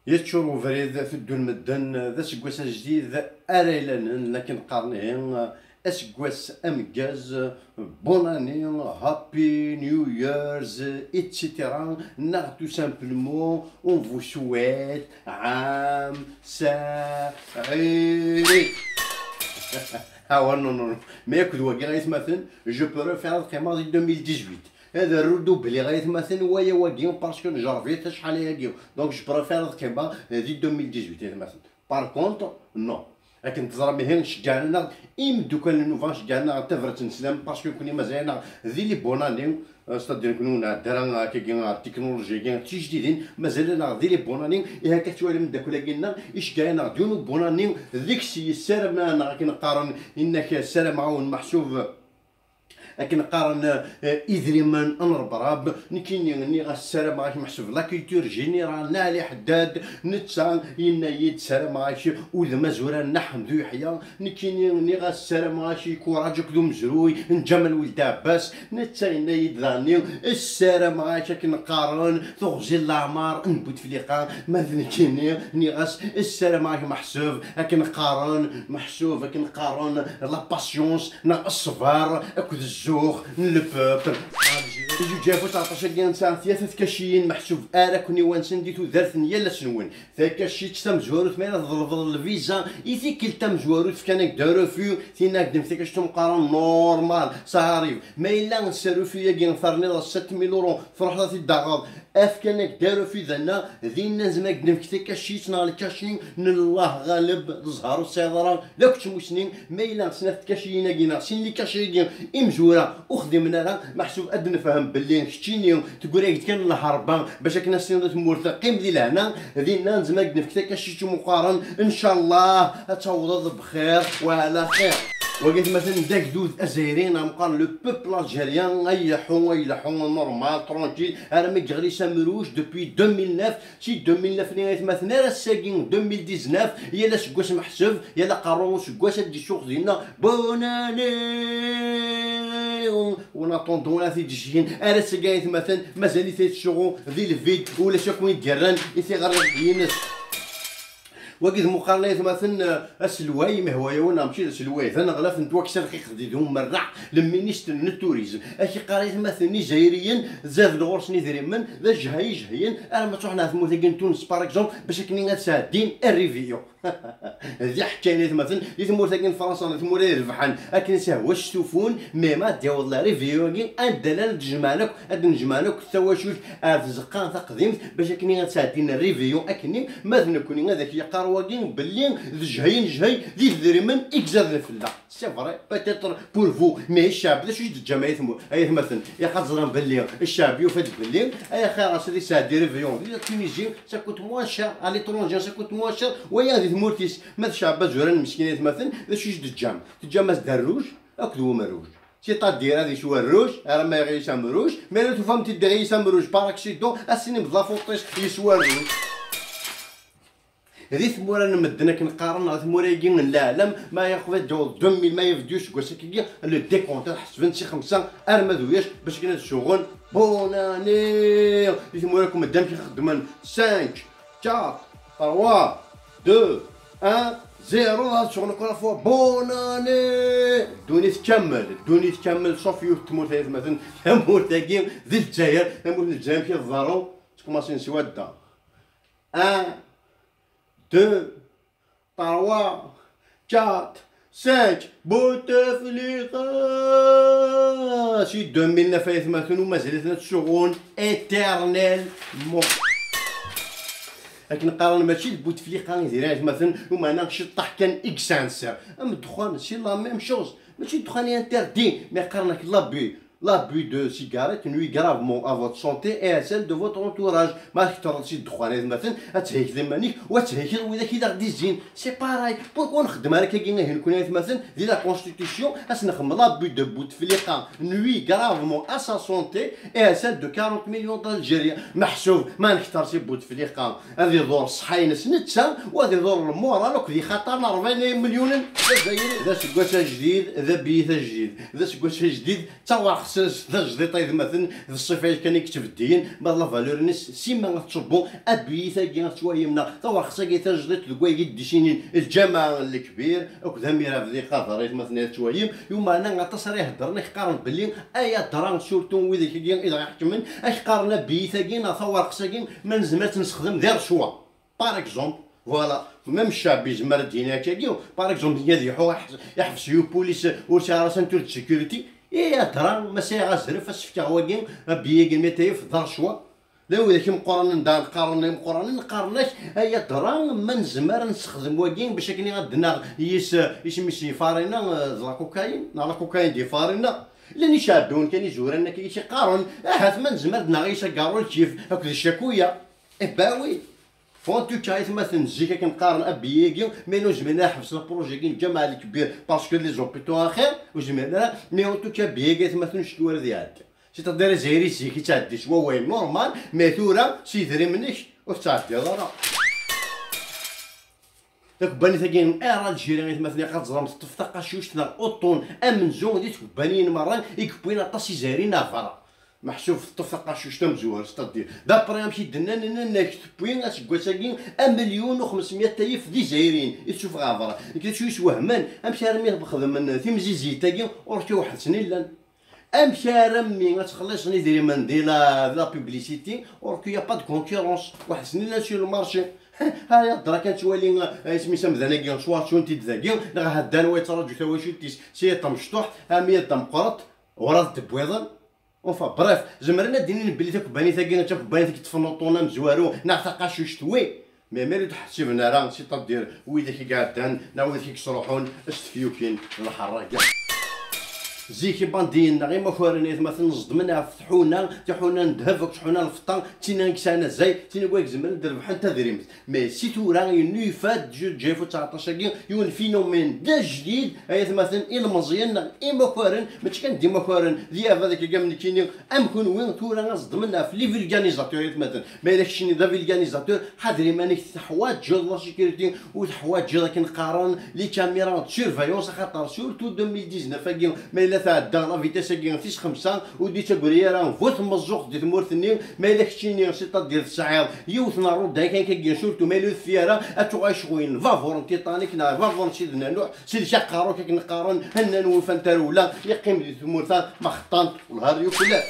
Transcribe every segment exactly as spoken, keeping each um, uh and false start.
Yeččur ubrid, teddun medden, d aseggas ajdid ara ilanen, akken qqaren ihi, aseggas ameggaz, bonne année, happy new years, et cetera. Neɣ tout simplement, on vous souhaite عام سعيد. Ah ouais, non, non, non. Mais akked wagi, ay atmaten, je peux refaire ad qqimeɣ di deux mille dix-huit. Ad rreɣ-d ubli, ay atmaten, waya wagi, parce que neǧreb-it acḥal ayagi. Donc, je préfère ad qqimeɣ di deux mille dix-huit, ay atmaten. Par contre, non. Akken teẓram, ihi, ceggɛen-aneɣ imeddukal n Nova, ceggɛen-aneɣ tabrat n sslam, parce que nekkni mazal-aneɣ di les bonnes années, euh, c'est-à-dire nekkni ur nɛedda ara akkagi ar teknulujya-agi tijdidin, mazal-aneɣ di les bonnes années, ihi akka tettwalim ameddakel-agi-nneɣ, iceggeɛ-aneɣ-d yiwen ubunani, deg-s yessaram-aneɣ, akken qqaren, inna-k ssarameɣ-awen meḥsub, akken qqaren, eh, idrimen n rebrab. Nekkini nniɣ-as ssarameɣ-ak meḥsub la culture générale n Ɛli Ḥeddad, netta yenna-yi-d ssarameɣ-ak udem azuran n Ḥemdu Yeḥya. Nekkini nniɣ-as ssarameɣ-ak ikuraǧ akked umezruy n Ǧamal Weld Ɛebbas. Netta yenna-yi-d daɣen ssarameɣ-ak akken qqaren teɣzi n leɛmar n Butefliqa. Ma d nekkini nniɣ-as ssarameɣ-ak meḥsub akken qqaren, meḥsub akken qqaren la patience neɣ ṣṣber akked zzux n le peuple. Ijuǧaf u tseɛṭac-agi nesɛa tlata tkaciyin meḥsub ara ken-iwansen di tudert n yal ass-nwen. Takacit tamezwarut, ma yella tḍelbeḍ lviza i tikkelt tamezwarut, fkan-ak-d refus, tinna ak-d-nefk takacit umeqqaren normal, ça arrive. Ma yella s refus-agi terniḍ sept mille euros, truḥeḍ ad t-id-taɣeḍ, fkan-ak-d refus dinna, dinna nezmer ad k-d-nefk takacit neɣ lkaci n Allah ɣaleb, d zzher ur tesɛiḍ ara, d akk tmusni, ma yella snat tkaciyin-agi neɣ sin likaci-agi imezwura ur xdimen ara, meḥsub ad nefhem belli keččini teggra-k-d kan lherba bac akken ad s-tiniḍ i tmurt qqim di lehna, dinna nezmer ad k-d-nefk takacit umeqqaren, ncallah ad tawḍeḍ bxir wa ɛla xir. Wagi atmaten d agdud azzayri neɣ meqqar le peuple algérien, ay ileḥḥu, ay ileḥḥu normal, tranquille, armi yeɣli s amruj depuis deux mille neuf, si deux mille neuf-nni ay atmaten ar ass-agi deux mille dix-neuf, yal aseggas meḥsub, yal aqerru n useggas ad d-isuɣ dinna bonne année. On attend, on a t-id-iceggen ar ass-agi ay atmaten, mazal-it yettsuɣu di lvid, ulac akk win d-yerran i tiɣri-ines. Wagi d muqarna ay atmaten, eh, aselway, mihwayawen, mačči d aselway, d aneɣlaf n twakksa lxiq di d umerreḥ, le ministre n tourisme. Ak iqqar ay atmaten izzayriyen, zaden ɣur-sen idrimen, d ajehhay ijehyen, arma ttruḥen ɣer tmurt-agi n Tunes, par exemple, bac akken ad sɛeddin arrivion. D iḥekkayen ay atmaten, di tmurt-agi n Fransa, di tmura irebḥen, akken ad s-ihwa s tufun, mais ma d-yaweḍ la réveillon-agi, anda llan ad d-jemɛen akk, ad d-nejmeɛen akk tawacult ar tzeqqa taqdimt, bac akken ad sɛeddin réveillon akkenni, ma d nekkni ad ak-yeqqar wagi belli d jehhay n jehhay di tedrimen i izaden fell-aɣ. C'est vrai, peut-être pour vous, mais ccɛeb d acu i d-teǧǧam ay atmu-, ay atmaten? Ilaq ad ẓren belli ccɛeb yufa-d belli ay axir-as ad isɛeddi réveillon di la Tunisie, ça coûte moins cher, à l'étranger ça coûte moins cher, waya di tmurt-is. Ma d ccɛeb azuran meskin ay atmaten, d acu i d-teǧǧam? Teǧǧam-as-d rruj akked umerruj. C'est-à-dire ad yeswa rruj, arma iɣli s amruj, mais la tufam-t-id iɣli s amruj, par accident, ad s-tinim d la faute-is yeswa rruj. Di tmura n medden akken qqaren, ɣer tmura-agi n leɛlam, ma yaqbel ǧawed deux mille, ma yebdu useggas akkagi, le décompte ad ḥesben si xemsa arma d wiyac bac akken ad suɣen bonne année. Di tmura akk medden amek i xeddmen, cinq, quatre, trois, deux, un, zéro, ad suɣen encore une fois bonne année. Ddunit kamel, ddunit kamel, sauf yiwet n tmurt ay atmaten, tamurt-agi di Lezzayer, tamurt n Lezzayer amek i tḍerru, tkumasin s wadda. Un, deux, trois, quatre, cinq, Bouteflika. Si deux mille neuf ay atmaten u mazal-iten ad ttsuɣun éternellement. Akken qqaren mačči d Bouteflika i diri ay atmaten, umeɛna ciṭṭaḥ kan i yesɛan sser. Am ddexxan, c'est la même chose. Mačči ddexxan i interdit, mais qqaren-ak l'abus. L'abus de cigarette nuit gravement à votre santé et à celle de votre entourage. Ma tketreḍ si ddexxan ay atmaten, ad thelkeḍ iman-ik, u ad thelkeḍ widak i d aɣ-d-izzin. C'est pareil. Pourquoi ur nxeddem ara akkagi ihi nekkni ay atmaten, di la constitution, ad s-nexdem l'abus de Bouteflika nuit gravement à sa santé et à celle de quarante millions d'Algériens. Meḥsub, ma nekter si Bouteflika, ad iḍur ṣṣeḥḥa-ines netta, u ad iḍur lmural akked ixaṭaren rebɛin imelyunen d Azzayri. D aseggas ajdid, d abiyit ajdid, d aseggas ajdid, d tawerɣt s tajdiṭ aytmaten d ṣṣifa kan i yettbeddilen, ma d la valeur-nnes sima ad tettṣubbu. Abiyit-agi ad tettwayemneɣ, tawerqet-agi tajdiṭ deg wayeg i d-issinin lǧameɛ n lekbir akked amir abdi qader aytmaten ad tettwayem. Yumeɛna aṭas ara iheddren, ak-qqaren belli ay adra, surtout widak-agi i dɣa iḥekmen, ak-qqaren abiyit-agi neɣ tawerqet-agi ma nezmer ad tt-nessexdem di rrecwa. Par exemple, voilà, même ccɛeb yezmer ad d-yini akkagi. Par exemple, ad iḥu iḥbes, iḥbes u police ur sɛi ara ceinture de sécurité. I adra ma sɛiɣ azref ad s-fkeɣ wagi, abiyyi-agi mi tayef d rrecwa. La widak imeqqranen da qqaren imeqqranen qqaren-ak ay adra ma nezmer ad nessexdem wagi bac akken ad d-naɣ yis isem-is ifarina, eh, d la cocaïne neɣ la cocaïne d ifarina. Llan iceɛbiwen kan izuran akka i k-iqqaren ahat ma nezmer ad d-naɣ yis agaṛul kif akked ccakuya. Eh ben oui. Font tuka aytmaten zik akken qqaren abiyyi-agi, mais ur zmiren ara ḥebsen apṛuji-agi n lǧameɛ lekbir parce que les hôpitaux axir, ur zmiren ara, mais en tout cas abiyyi-agi aytmaten ur cettu ara ad iɛeddi. C'est-à-dire Azzayri zik yettɛeddi s wawal normal, mais tura s yidrimen-ik ur tettɛeddiḍ ara. Takebbanit-agi n Air Algérie aytmaten, ilaq ad teẓrem, teṭṭef taqacuct neɣ uṭṭun amenzu di tkebbaniyin merra i yewwin aṭas Izzayriyen ar berra. Meḥsub teṭṭef taqacuct tamezwarut, c'est-à-dire, d'après amek i d-nnan, nnan-ak tewwi aseggas-agi amelyun u xemsmya alef d Izzayriyen i tessufeɣ ɣer berra. Nekk d acu yeswehmen, amek armi xedmen timzizzelt-agi ur k-iweḥḥed-sen i llan? Amek armi ad ttxelliṣen idrimen di la, di la publicité, or qu'il y a pas de concurrence, weḥd-sen i llan sur le marché? Ay adra kan ttwali, eh, isem-is amdan-agi, swatun-t-id dagi, neɣ heddan wa yettraǧu tawacult-is, si d tamecṭuḥt, armi d tameqqrant, ur ad d-wwiḍen. Enfin, bref, zemren ad d-inin belli takebbanit-agi d takebbanit i yeṭṭfen uṭṭun amezwaru, neɣ taqacuct, wi. Mais mi ur d-ḥessiben ara, c'est-à-dire widak i iɛeddan neɣ widak i yesruḥun s tefyukin n lḥerraga. Zik ibandiyen neɣ imakaren aytmaten ẓedmen ɣef tḥuna, tiḥuna n ddheb akked tḥuna n lfeṭṭa, d tin i yesɛan azal, d tin i izemren ad d-rebḥen tadrimt. Mais si tura yennu yefad Ǧ-, Ǧifu tseɛṭac-agi yiwen phénomène d ajdid, ay atmaten, ilmeẓyen neɣ imakaren, mačči kan d imakaren, d yaba deg agam nekkini, am kunwi, tura ad ẓedmen ɣef les vulgarisateurs, ay atmaten. Ma yella keččini d avulgarisateur, ḥader iman-ik, teḥwaǧeḍ la sécurité, u teḥwaǧeḍ akken qqaren les caméras de surveillance, axaṭer surtout deux mille dix-neuf-agi, ma yella tɛedda la vitesse-agi tis xemsa, ur d-ittagri ara bu tmeẓẓuɣt di tmurt-nni, ma yella keččini, c'est-à-dire tesɛiḍ yiwet n rruda kan kagi, surtout ma yella ur teffi ara, ad tuɣal ccɣel n lbabur n Titanic neɣ lbabur n Sidna Nuḥ, sellek aqerru-k akken qqaren, nnan ur ufan tarewla, yeqqim di tmurt-a ma xeṭṭan-t, wellah ar yuklal.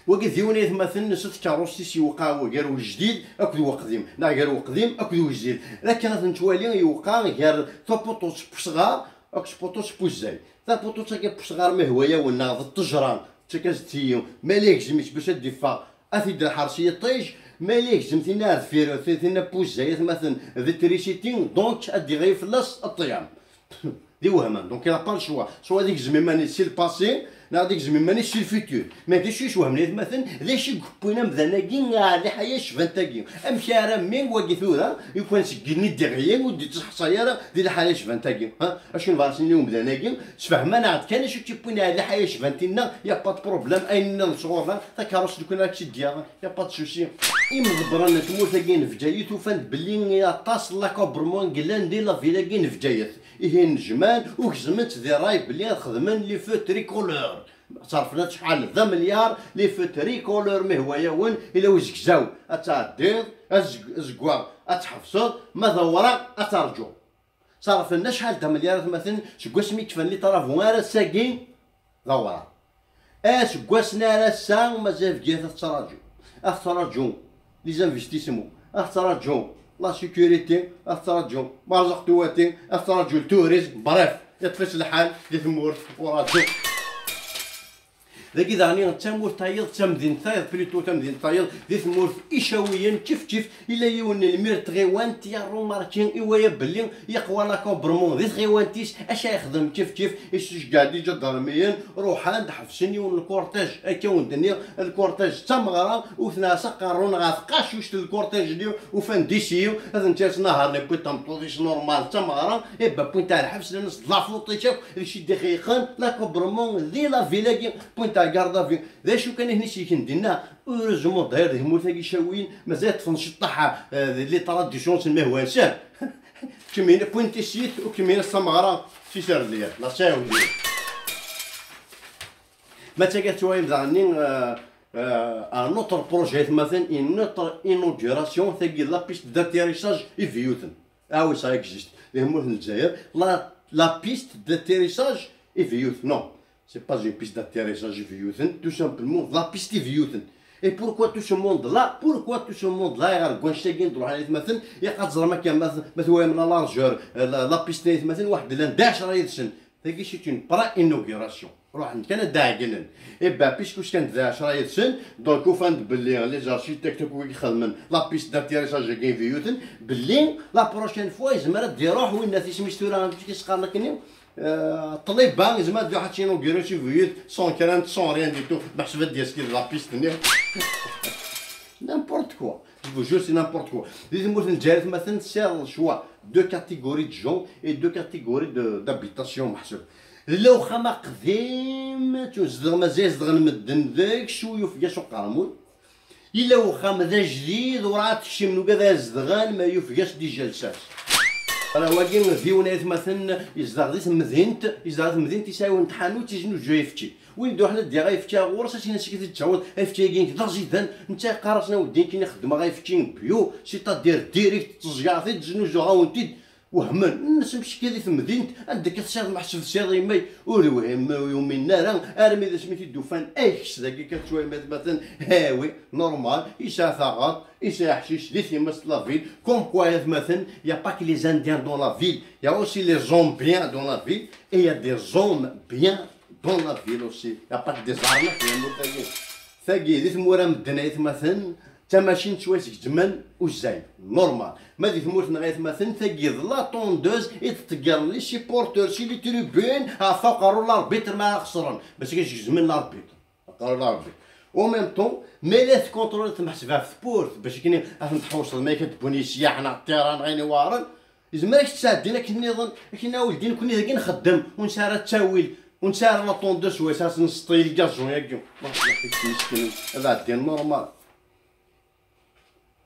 Wagi d yiwen aytmaten s tkeṛṛust-is yewqeɛ gar ujdid akked weqdim, neɣ gar weqdim akked ujdid. Akken ad nettwali yewqeɛ gar tapuṭut n wesɣar akked tpuṭut n wuzzay. Tapuṭut-agi n wesɣar ma ihwa-yawen neɣ d ṭṭejra, tettak-as-d tiyyu, ma la yegzem-itt bac ad d-iffeɣ, ad t-id-iḥers yiṭij, ma la yegzem tinna ar deffir, ti-, tinna n wuzzay, atmaten d trisiti, donc ad d-iɣli fell-as ṭṭlam. D iwehman, donc il a pas le choix, soit ad igzem iman-is si le passé, neɣ ad igzem iman-is si le futur. Mais d acu i yeswehmen aytmaten, d acu i yewwin amdan-agi ɣer liḥala yecban tagi? Amek armi wagi tura, yukan seg igenni d-iɣli, ur d-ittseḥṣay ara di liḥala yecban tagi? Ha? Acu nebɣa ad s-nini i umdan-agi? Sfehman-aɣ-d kan acu i k-yewwin ɣer liḥala yecban tinna, y a pas de problème, ayen nniḍen sɣur-neɣ, takeṛṛust lukan ara k-tt-id-yaɣen, y a pas de souci. Imḍebbren n tmurt-agi n Bgayet ufan-d belli aṭas n lakubrement yellan di la ville-agi n Bgayet. Ihi nejman u gezmen-tt di ṛṛay belli ad xedmen les feux tricolores. Ṣerfen acḥal d amelyar les feux tricolores, ma ihwa-yawen, ila uzegzaw ad tɛeddiḍ, azeg-, azeggaɣ ad tḥebseḍ, ma d awraɣ ad terǧuḍ. Ṣerfen acḥal d amelyar atmaten seg wasmi i kfan les travaux ar ass-agi d awraɣ. Aseggas-nni ar ass-a mazal Bgayet ad tettraǧu. Ad tettraǧu les investissements, ad tettraǧu la sécurité, ad tettraǧu Marzuq Tuwati, ad tettraǧu le tourisme, bref, iṭṭef-itt lḥal di tmurt uraǧu. Dagi daɣen d tamurt tayeḍ, d tamdint tayeḍ, plutôt tamdint tayeḍ, di tmurt Icawiyen, kif kif, illa yiwen n lmir n tɣiwant, yerrumarki i waya belli yeqwa lakubrement di tɣiwant-is, acu yexdem kif kif, iceggeɛ-d iǧadarmiyen, ruḥen-d ḥebsen yiwen n lkurtaj, akka wen-d-nniɣ, lkurtaj d tameɣra, wten-as aqerru-nni ɣer tqacuct n lkurtaj-nni, ufan-d ici, ad tent-yas nahar n wwin-d tameṭṭut-is normal d tameɣra, et ben wwin-t ɣer lḥebs, llan-as d la faute-ik akk, d kečč i d-ixeyqen, lakubrement di la ville-agi, wwin-t ɣer garde à vue. D acu kan i ten-isellken dinna? Heureusement d'ailleurs di tmurt-agi Icawiyen mazal ṭṭfen ciṭṭaḥ, eh, les traditions-nsen ma hwan-sen. Kemmini point ici, u kemmini s tameɣra si terdiya. La Saoudie. Ma d tagi tettwayem daɣen-nni, euh, euh, un autre projet, aytmaten, une autre inauguration, tagi la piste d'atterrissage i Viyuten. Ah oui, ça existe. Di tmurt n Lezzayer, la, la piste d'atterrissage i Viyuten. Non, c'est pas une piste d'atterrissage i Viyuten, tout simplement, la piste i Viyuten. Et pourquoi tout ce monde-là? Pourquoi tout ce monde-là? Iɣer deg wannect-agi n ddruḥ, aytmaten, iqad ẓrem akka, ma, ma twayem la largeur, euh, la, la piste, aytmaten, waḥed llan d ɛecra yid-sen. Tagi, c'est une pré-inauguration. Ruḥen kan ad d-ɛeggnen. Et ben, puisque kan d ɛecra yid-sen, donc ufan-d belli les architectes akk i ixedmen la piste d'atterrissage-agi n Viyuten, belli la prochaine fois yezmer ad d-iruḥ winna, isem-is tura, amek i s-qqaren akken-nni? Euh, ṭṭliba, yezmer ad d-iruḥ ad t-inaugurer si Viyut, sans crainte, sans rien du tout, meḥsub ad d-yas kid la piste-nni. N'importe quoi. Je vous jure, c'est n'importe quoi. Di tmurt n Lezzayer, aytmaten, c'est le choix. Deux catégories de gens et deux catégories de, d'habitation, meḥsub. Yella uxxam aqdim, ttun zedɣen, mazal zedɣen medden deg-s, u yufeg-as uqermud. Yella uxxam d ajdid, urɛad tekcim, nugad ad zedɣen, ma yufeg-as déjà lsas. Ala, wagi d yiwen, aytmaten, yezdeɣ di temdint, yezdeɣ di temdint, yesɛa yiwen n tḥanut, yeznuzu ayefki. Win d-iruḥen ad d-yaɣ ayefki ɣur-s, ad s-yini amek i t-id-tawiḍ ayefki-agi-inek d aẓidan, netta yeqqar-asen a weddi, nekkini xeddmeɣ ayefki bio, c'est-à-dire direct, ttẓeggɛeɣ-t-id, znuzuɣ-awen-t-id. Wehmen, nnes mecki di temdint, anda akka tesɛiḍ meḥsub tesɛiḍ imay, ur iwhim, ur yuminen ara, armi d asmi t-id-ufan, ay kečč dagi akka tettwayem, aytmaten, ha oui, normal, yesɛa taɣaṭ, yesɛa aḥcic, di timas de la ville, comme quoi, aytmaten, y a pas que les Indiens dans la ville, y a aussi les hommes bien dans la ville, et y a des hommes bien dans la ville aussi, y a pas que des arnaques, di tmurt-agi. Tagi, di tmura medden, aytmaten, d tamacint s way sgezmen uzzay, normal. Ma di tmurt-nneɣ, aytmaten, tagi d la tondeuse i d-ṭeggren les supporters si les tribunes ɣef uqerru n l'arbitre ma xesren, bac ad gezmen l'arbitre. Uqerru n l'arbitre. En même temps, ma la tkontroliḍ, tmeḥseb ɣef tewwurt, bac akken ad ten-tḥewṣeḍ, ma akka d-wwin yesyaḥ neɣ ṭṭiran neɣ ayen iweɛren, yezmer ad k-ttɛeddin akken nniḍen, akken a weldi, nekkni dagi nxeddem, ur nesɛi ara ttawil, ur nesɛi ara la tondeuse, swayes ad s-nesṭi lgazun-agi. Ma tneqq-ik miskinen, ad ɛeddin normal.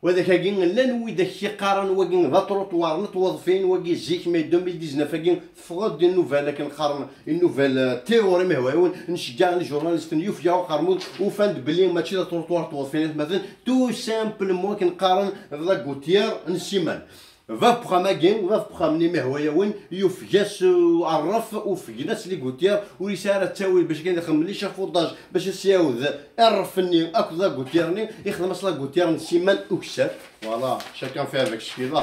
Wadakagi, llan widak yeqqaren wagi d aṭruṭwar n tweḍfin, wagi zik, mais deux mille dix-neuf agi teffeɣ-d une nouvelle, akken qqaren une nouvelle, euh, théorie, ma hwayawen, nceggeɛ les journalistes n yufeg-aɣ uqermud, ufan-d belli mačči d aṭruṭwar n tweḍfin, aytmaten, tout simplement akken qqaren d la gouttière n ssiman. Bab uxxam-agi, bab uxxam-nni, ma hwayawen, yufeg-as, uh, rref, ufgen-as les gouttières, ur yesɛi ara ttawil bac akken ad ixemmel l'échafaudage, bac ad s-yawed rref-nni akked la gouttière-nni, ixdem-as la gouttière n ssiman ukessar. Voilà, chacun fait avec ce qu'il a.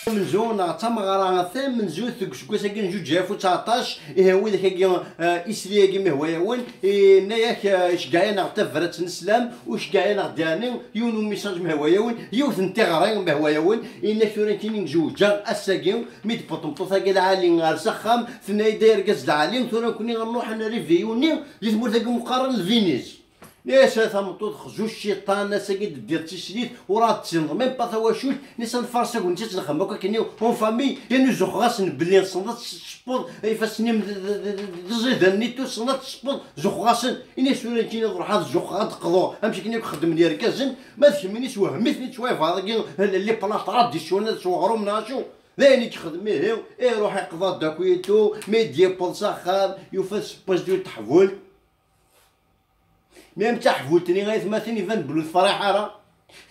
Amenzu neɣ d tameɣra tamenzut deg useggas-agi n zuǧ alaf u tseɛṭac, ihi widak-agi, uh, isli-agi, ma hwayawen, yenna-yak, uh, iceggeɛ-aneɣ tabrat n sslam, u iceggeɛ-aneɣ-d yeɛni yiwen umissaj, ma hwayawen, yiwet n tiɣri, ma hwayawen, yenna-k tura nekkini zewǧeɣ ass-agi, mi d-tewweḍ tmeṭṭut-agi lɛali ar s axxam, tenna-yi-d ay argaz lɛali, tura nekkni ad nruḥ ad nriviyuni di tmurt-agi meqqaren Lviniz. Yes, a tameṭṭut, xzu cciṭan, ass-agi d-teddiḍ d tislit, ur ad tessineḍ même pas tawacult, nnisan farsagun, netta nxeddem akk akken en famille, kan zuxxeɣ-asen belli tessneḍ ad tcebbeḍ ifassen-im d, d, d, d, d iẓidan-nni, tessneḍ ad tcebbeḍ, zuxxeɣ-asen, ini-as tura nekkini ad ruḥeɣ ad zuxxeɣ, ad d-qḍuɣ, amek akken akk xeddmen yergazen, ma d kemmini swehhmen-iten, ttwayebɛaḍ-agi, les plats traditionnels s uɣrum neɣ acu, d ayen i yexdem, ihi, iruḥ iqḍa-d akk yiṭu, mi d-yewweḍ s axxam, yufa tseppast d teḥbult. Mi am d taḥbult-nni, ay atmaten, iban belli ur tefriḥ ara.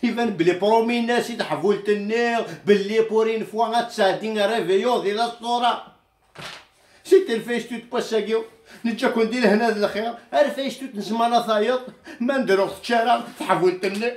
Iban belli promis-as i teḥbult-nni belli pour une fois ad tesɛeddi réveillon di la stura. C'était le Facebook n wass-agi. Neǧǧa-ken di lehna d lxir. Ar Facebook n zzman a tayeḍ. Ma ndreɣ tečča ara teḥbult-nni.